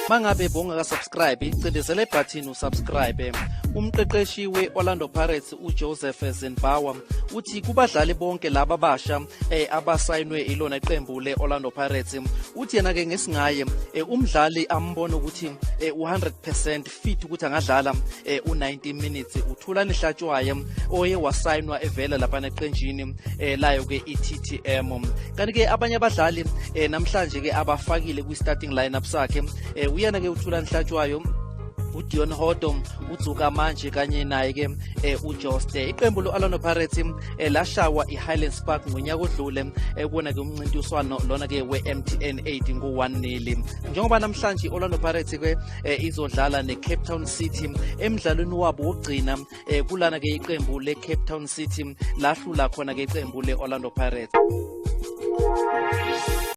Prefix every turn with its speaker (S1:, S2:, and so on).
S1: Mangabe bongaka-subscribe, cindezela ibhathini usubscribe. Umqeqeshi we-Orlando Pirates uJoseph Zinnbauer uthi kubadlali bonke laba abasha abasayinwe ilona iqembu le-Orlando Pirates, uthi yena-ke ngesingaye umdlali ambona ukuthi u-100% fit ukuthi angadlala u-90 minutes uThulani Hlatshwayo oye wasayinwa evela laphana eqenjini layo-ke i-TTM. Kanti-ke abanye abadlali namhlanje-ke abafakile kwi-starting lineup sakhe, uyena-ke uThulani Hlatshwayo, uDion Hotto, uDzuka manje kanye naye ke uJoste. Iqembu lo-Orlando Pirates lashawa i-Highlands Park ngonyaka odlule kuwona ke umncintiswano lona ke we-MTN 8 ngo-1-0. Njengoba namhlanje i-Orlando Pirates ke izodlala ne-Cape Town City emdlalweni wabo wokugcina kulana ke iqembu le-Cape Town City lahlula khona ke iqembu le-Orlando Pirates.